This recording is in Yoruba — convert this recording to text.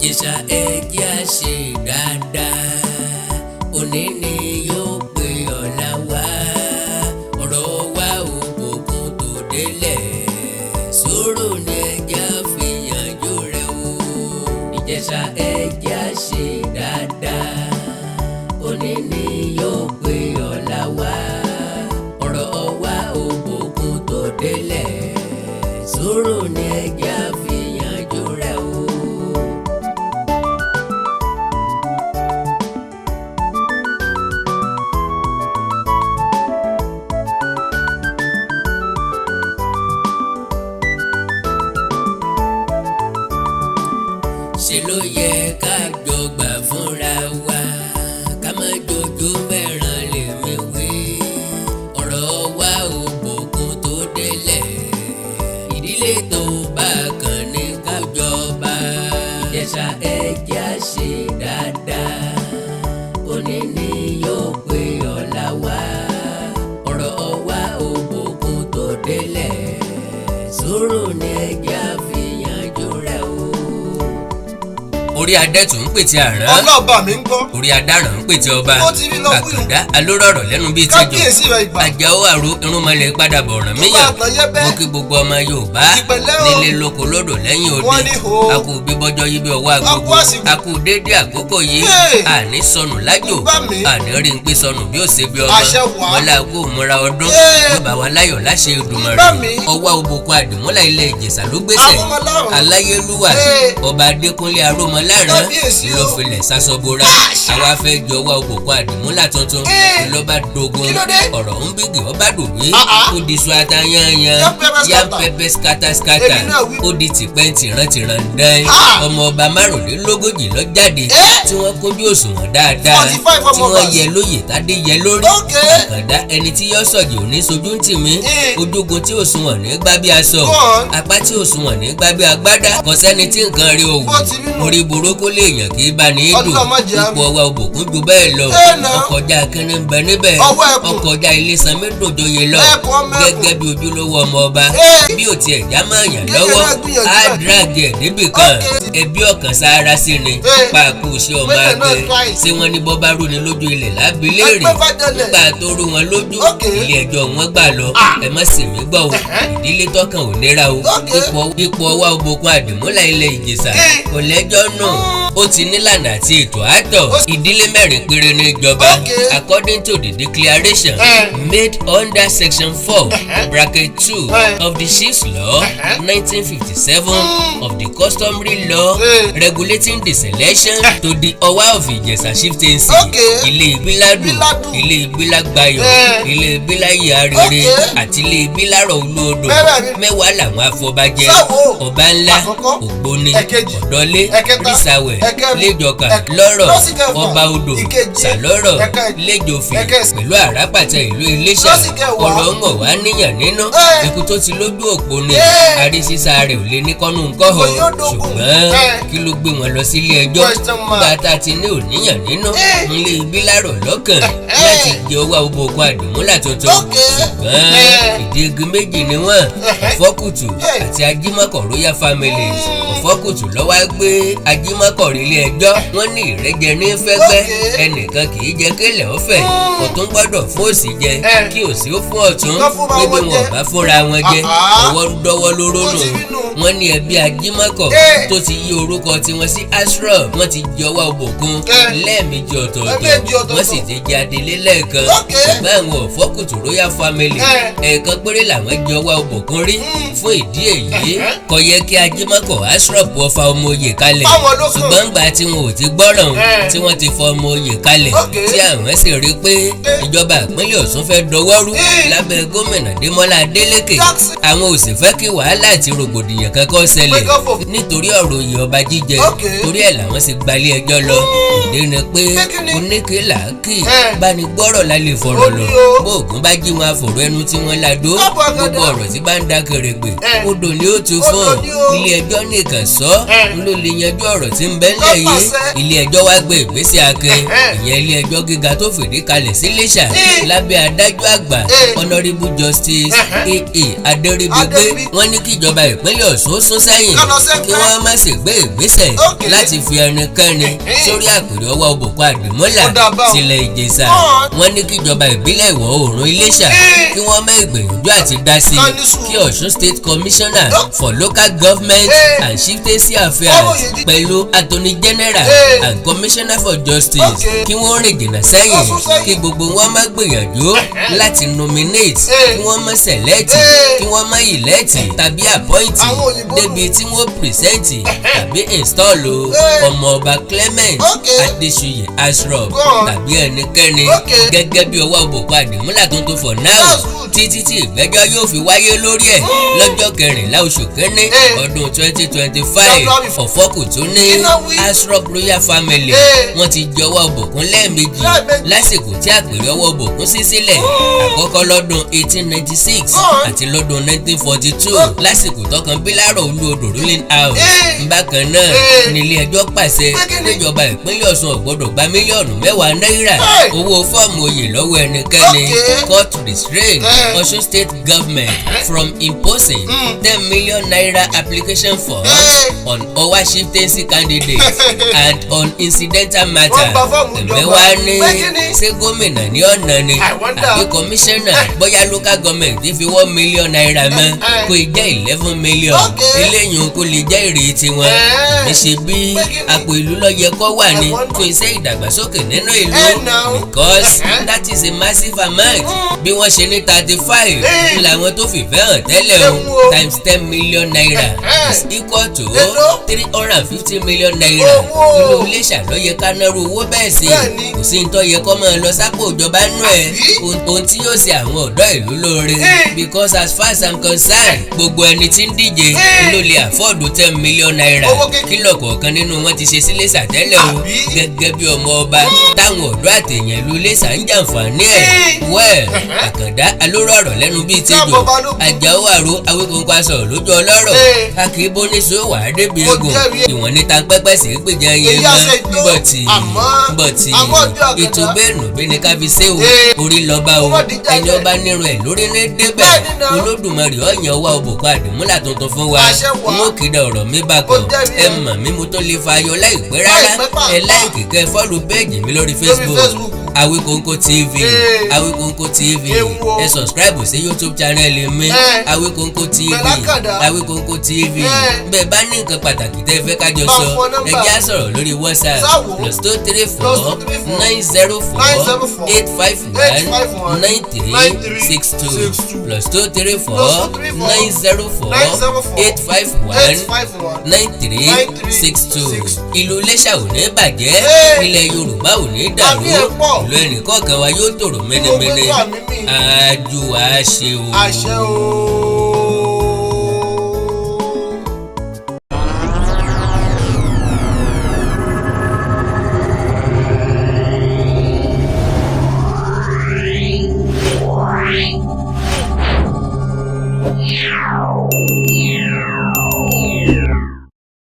Ìjẹ̀ṣà, ẹ jẹ́ á ṣe dáadáa. Òní ni yóò pé ọ̀la wá. Ọ̀rọ̀ wa ò bòkun tó délẹ̀. Sùúrù ni ẹ jẹ́ á fi yanjú rẹ̀ o. Ìjẹ̀ṣà, ẹ jẹ́ á ṣe dáadáa. Òní ni yóò pé ọ̀la wá. Ọ̀rọ̀ wa ò bòkun tó délẹ̀. Sùúrù ni ẹ jẹ́ á fi yanjú rẹ̀ o. Ṣe ló yẹ ká jọ gbà fúnra wa, ká má jojú mẹ́ràn lèmi wí. Ọ̀rọ̀ wa ò bòkun tó délẹ̀. Ìdílé tó bá kàn ní kó jọba. Ìjẹ̀ṣà, ẹ jẹ́ á ṣe dáadáa. Òní ni yóò pé ọ̀la wá. Ọ̀rọ̀ wa ò bòkun tó délẹ̀. Sùúrù ni ẹ jẹ́ á fi yanjú rẹ̀ o. Orí adẹ́tù ń pètè àrán. Ọlọ́ọ̀bà mi ń gbọ́. Orí adáràn ń pètè ọba. Ó ti rí lọ wíwù. Àkàndá alórọ̀rọ̀ lẹ́nu bíi tẹ́jọ́. Kábíyèsí rẹ ìgbà. Àjàó àrò irúnmọlẹ̀ padà bọ̀ ọ̀ràn Ìgbà míyàn. àtọ̀yẹ́bẹ́. Mo kí gbogbo ọmọ Yorùbá Ìpẹ̀lẹ́ o. nílé, lóko, lódò, lẹ́yìn Wọ́n odi. ní ho. A kú bíbọ́jọ́ yí bí ọwọ́ A kú agogo. àsìkò. A kú déédé àkókò yìí. Hey! Àní sọnù lájò. Bá mi. Àní rí n pé sọnù bí ó ṣe bí ọmọ. Àṣẹ wà. Wọlé àgó múra ọdún. Hey! Yóò bá wa láyọ̀ láṣẹ Èdùmàrè. Bá mi. Ọwá òbòkun àdìmúlà ilẹ̀ Ìjẹ̀ṣà ló gbèsè. Arúmọlárùn. Aláyélúwà Hey! Ọba Adékúnlé Arúmọláràn Kábíyèsí o. ló filẹ̀ sasọ́bora. Àwa fẹ́ jọ ọwá òbòkun àdìmúlà tuntun. Hey! Lọ́ba dogun. Kí ló dé? Ọ̀rọ̀ ń bígì ọba dòwe. Ah, ah. Ó di sọ ata yányán. Yam pepper Yam scatter. pepper scatter scatter. Èmi náà wí. Ó di tìpẹ́ tìrántìrán dán. Ah! Ọmọ ọba 35 ló jáde Eh! tí wọ́n kójú òṣùwọ̀n dáadáa, 45 tí ọmọ wọ́n ọba. yẹ lóyè tádé yẹ lórí. Okay. Àkàndá, ẹni tí yọ sọ̀jì ò ní sojú ń tì mí. Eh. Ojúgun tí òṣùwọ̀n ní gbá bí aṣọ, Go on. apá tí òṣùwọ̀n ní gbá bí agbádá. Kò sẹ́ni tí nǹkan rí òwò. Bó ti rí nù. Orí burúkú lè yàn kí bá ní í dùn. Ọlọ́run má jẹ́ Ipò ọwọ́ òbòkún ju bẹ́ẹ̀ lọ. Eh, now. Ọkọjá kínní ń bẹ níbẹ̀. Ọwọ́ ẹkùn. Ọkọjá ilé sanmídòjòyè lọ. Ẹkùn ọmọ ẹkùn. Gẹ́gẹ́ bí ojúlówó ọmọ ọba, Eh. bí ò tiẹ̀ já máa yàn Kékeré lọ́wọ́, náà gbìyànjú á ẹ̀. díràgì ẹ̀ débì kan. Okay. Ẹbí ọ̀kan sára sí ni. Eh. Pàákù sí ọmọ Mẹ́tẹ̀ náà akẹ́ try. ṣé wọ́n ní bọ́ bá rú ni lójú ilẹ̀ lábílẹ̀rì. Ẹgbẹ́ fàjọlẹ̀. Nígbà tó rú wọn lójú, Okay. ilé ẹjọ́ wọn gbà lọ. Ah. Ẹ má sì mí gbọ́ o. Ìdílé tọkàn ò nira o. Okay. Ipò ọwá òbòkun àdìmúlà ilẹ̀ Ìjẹ̀ṣà Eh. kò lẹ́jọ́ nù. Ó ti nílànà àti ètò àtọ̀. Ìdílé mẹ́rin péré ní ìjọba. Okay. According to the declaration Eh. made under section 4 bracket 2 Eh. of the Chiefs Law 1957, of the customary law Eh. regulating the selection to the Ọwá of Ìjẹ̀ṣà chieftaincy, Okay. ilé Ìbíládùn, Ìbíládùn. ilé Ìbílágbayọ̀, Eh. ilé Ìbíláyè arére Okay. àti ilé Ìbílárọ̀ Olúodò. Mẹ́rẹ̀ẹ̀rin. 10 làwọn afọbajẹ. Sáwo. Ọba ńlá, Àkọ́kọ́. Ògbóni, Ẹ̀kejì. Ọ̀dọ́lé, Ẹ̀kẹta. Rísàwẹ̀, Ẹ̀kẹrin. Lẹ́jọ̀kà, Lọ́rọ̀, Lọ́sìkẹfà. Ọba Odò, Ìkeje. Sàlọ́rọ̀, Ẹ̀kẹjọ. Lẹ́jọ̀fì Ẹ̀kẹsàn. pẹ̀lú Àràpàtà ìlú Iléṣà. Lọ́sìkẹwàá. Ọ̀rọ̀ ń wọ̀ wá níyàn nínú. Eh. Ikú tó ti lójú òpó ni. Eh. Àrísísá rẹ̀ ò lè ní kọ́nù ńkọ́họ̀. Kò yóò dógùn. Ṣùgbọ́n Eh. kí ló gbé wọn lọ sílé ẹjọ́? Question mark. Nígbà tá a ti ní òníyàn nínú, Eh. nílé Ìbílárọ̀ lọ́kàn láti jẹ ọwọ́ òbòkun àdìmúlà tuntun. Okay. Ṣùgbọ́n Eh. ìdí igi méjì ni wọ́n, Ọ̀fọ́kùtù Eh. àti Ajímọ̀kọ̀ royal families. Ọ̀fọ́kùtù ló wá gbé Ajímọ̀kọ̀ rí ilé ẹjọ́. Wọ́n ní ìrẹ́jẹ ní fẹ́gbẹ́. Okay. Ẹnìkan kì í jẹ kélé ọ̀fẹ́. Ọ̀tún gbọ́dọ̀ fún òsì jẹ Eh. kí òsì ó fún ọ̀tún. Kán fúnra Pé bí wọn wọn jẹ. ò bá fúnra wọn jẹ, Ah, ah. ọwọ́ ń dọ́wọ́ lóró Ó nù. ti rí nù. Wọ́n ní ẹbí Ajímọ̀kọ̀ Eh. tó ti yí orúkọ tiwọn sí Ashraf, wọ́n ti jọwọ́ òbòkun Eh. lẹ́ẹ̀mejì ọ̀tọ̀ọ̀tọ̀. Ẹ̀ẹ̀mejì ọ̀tọ̀ọ̀tọ̀. Wọ́n sì ti jẹ adelé lẹ́ẹ̀kan. Okay. Ṣùgbọ́n àwọn Ọ̀fọ́kùtù royal family, Eh. ẹ̀ẹ̀kan péré làwọn jọwọ́ òbòkun rí. Fún ìdí èyí, kò yẹ kí Ajímọ̀kọ̀ Ashraf ọfà ọmọ oyè kalẹ̀. Fáwọn ló kàn. Ṣùgbọ́n ńgbà tí wọn ò ti gbọ́ràn, Eh. tí wọ́n ti fọ ọmọ oyè kalẹ̀, Okay. tí àwọn sì rí pé Eh. ìjọba ìpínlẹ̀ Ọ̀ṣun fẹ́ dọwọ́rú Eh. lábẹ́ gómìnà Démọ́lá Adélékè, Jackson. àwọn ò sì fẹ́ kí wàhálà àti rògbòdìyàn kankan ṣẹlẹ̀ Pé kán fò. nítorí ọ̀rọ̀ oyè ọba jíjẹ. Okay. Torí ẹ̀ làwọn sì gbalé ẹjọ́ lọ. Ìdí ni pé Pé kí ni? oníkèlà kì Eh. bá ní gbọ́rọ̀ la lè fọ̀rọ̀ Ó lọ. ní o. Bóògùn bá jí wọn àfọ̀rọ̀ ẹnu tí wọ́n la dó. Káàbọ̀ àgàdà. Gbogbo ọ̀rọ̀ tí bá ń da kèrègbè, Eh. odò ni ó ti Odò fún. ni o. Ilé ẹjọ́ nìkan sọ Eh. ló lè yanjú ọ̀rọ̀ tí ń bẹ. bẹ ńlẹ̀ Tó yìí. pàṣẹ. Ilé ẹjọ́ wá gbé ìgbésẹ̀ akin, ìyẹn ilé ẹjọ́ gíga tó fìdí kalẹ̀ sí Iléṣà, lábẹ́ adájọ́ àgbà Honourable Justice AA Adéríbigbé. Adéríbigbé. Wọ́n ní kíjọba ìpínlẹ̀ Ọ̀ṣun sún sẹ́yìn, Ká lọ sẹ́pẹ́. kí wọ́n má sì gbé ìgbésẹ̀ láti fi ẹnikẹ́ni sórí àpèrè Ọwá Òbòkun Àdìmúlà Ó dáa báun. tilẹ̀ Ìjẹ̀ṣà. Go on. Wọ́n ní kíjọba ìbílẹ̀ ìwọ̀ oòrùn Iléṣà kí wọ́n má ìgbìyànjú àti dá sí Ká i, ní sùúrù. kí Ọ̀ṣun State Commissioner for Local Government and Chieftaincy Affairs Ọ̀rọ̀ yìí pẹ̀lú Attorney General and Commissioner for Justice kí wọ́n rìn jìnnà sẹ́yìn, Wọ́n sún sẹ́yìn. kí gbogbo wọn má gbìyànjú láti nominate, kí wọ́n má select, kí wọ́n má elect tàbí appoint Àwọn òyìnbó nù. débi tí wọ́n present tàbí install ọmọọba Clement Adéṣuyè Ashraf Go on. tàbí ẹnikẹ́ni gẹ́gẹ́ bí Ọwá Òbòkun Àdìmúlà tuntun for now, That's good. títí tí ìgbẹ́jọ́ yóò fi wáyé lórí ẹ̀ lọ́jọ́ 14 oṣù kínní ọdún 2025. February. Ọ̀fọ́kùtù ní Iná wí. Ashraf Royal Family wọ́n ti jẹ Ọwá Òbòkun lẹ́ẹ̀mejì Lẹ́ẹ̀mejì. lásìkò tí àpèrè Ọwá Òbòkun sí sílẹ̀, àkọ́kọ́ lọ́dún 1896 Go on. àti lọ́dún 1942 lásìkò tọkàn Bílárọ̀ Olúodò ruling house. Bákan náà nílé ẹjọ́ pàṣẹ Pé kí ni? níjọba ìpínlẹ̀ Ọ̀ṣun ò gbọ́dọ̀ gba mílíọ̀nù 10 náírà owó fọ́ọ̀mù oyè lọ́wọ́ ẹnikẹ́ni. Court restrained Ọ̀ṣun State government from imposing ₦10 million application forms on Ọwá chieftaincy candidates and on incidental matter. Wọ́n gba fọ́ọ̀mù ìjọba. Ẹ̀mẹ́wàá ní Pé kí ni? ṣé gómìnà ní ọ̀nà ni I wonder. àbí kọmíṣánná? Bóyá local government fi ₦1 million mọ́, kó jẹ́ 11 million. Eléyìí kó lè jẹ́ èrè tiwọn. Níṣẹ́ bí Pé kí ni? àpò ìlú ló yẹ kó wà ní I wonder. fún iṣẹ́ ìdàgbàsókè nínú ìlú, Now. because that is a massive amount. Bí wọ́n ṣe ní 35 làwọn tó fìfẹ́ hàn tẹ́lẹ̀ o, Ṣéun o. times ₦10 million is equal to Èló? ₦350 million. Owó. Ìlú Iléṣà ló yẹ ká náró owó bẹ́ẹ̀ sí. Bẹ́ẹ̀ni. Kò sí ní tó yẹ kó máa lọ sápò ìjọba nú ẹ̀, Àbí? ohun tí yóò ṣe àwọn ọ̀dọ́ ìlú lóore, because as far as I'm concerned, gbogbo ẹni tí ń díje ló lè afford ₦10 million. Owó kékeré. Kílọ̀ kọ̀ọ̀kan nínú wọn ti ṣe sí Iléṣà tẹ́lẹ̀ o, Àbí? gẹ́gẹ́ bí ọmọ ọba táwọn ọ̀dọ́ àtẹ̀yàn ìlú Iléṣà ń jàǹfààní ẹ̀. Well, Àkàndá alóró ọ̀rọ̀ lẹ́nu bíi tejò, Káàbọ̀, Balógun. Àjàó àrò Awíkóńkó aṣọ lójú ọlọ́rọ̀, a kì í bóníṣó wà á débi Mo egun jẹ́rìí ẹ̀. ìwọ̀n níta pẹ́pẹ́ sí gbèjà yẹn Èyí mọ́. á ṣe tó. Bọ̀tì Àmọ́ bọ̀tì àmọ́ ọjọ́ Àkàndá. ètò bẹ́ẹ̀nù bí ni ká fi ṣe o. Orí lọ́ba o, Ó mọ̀ díjà ẹni bẹ́ẹ̀. ọba nírun ẹ̀ lórí ní débẹ̀. Bẹ́ẹ̀ni náà. Olódùmarè ọ̀yàn Ọwá Òbòkun Àdìmúlà tuntun fún wa. Àṣẹ wà. N ó kéde ọ̀rọ̀ mi bákan. Mo jẹ́rìí Ẹ ẹ̀. mọ̀ mí, mo tó lè fa ayọ̀ láìpẹ́ rárá. Láìpẹ́ pàápàá. Ẹ like, kẹ́ follow page mi lórí Facebook, Facebook. Awikonko TV. Awikonko TV. Ewu o. Ẹ subscribe sí YouTube channel mi, Awikonko TV. Pẹ̀lú Àkàndá. Awikonko TV. Bẹ́ẹ̀ bá ní nǹkan pàtàkì tẹ́ ẹ fẹ́ kájọ Bá sọ, fún ọ ẹ nọ́mbà. jẹ́ á sọ̀rọ̀ lórí WhatsApp, Sáwò. +234 +234 904 904 851 851 93 62, 62, +234 +234 904 904 851 851 93 93 62. 62. Ìlú Iléṣà ò ní bàjẹ́, ilẹ̀ Yorùbá ò ní dàrú, Àmì ẹ̀ pọ̀. ìlú ẹnìkọ̀ọ̀kan wa yóò tòrò mẹ́nẹ́mẹ́nẹ́. Gbogbo àmì mi. Àjù àṣẹ o. Àṣẹ o.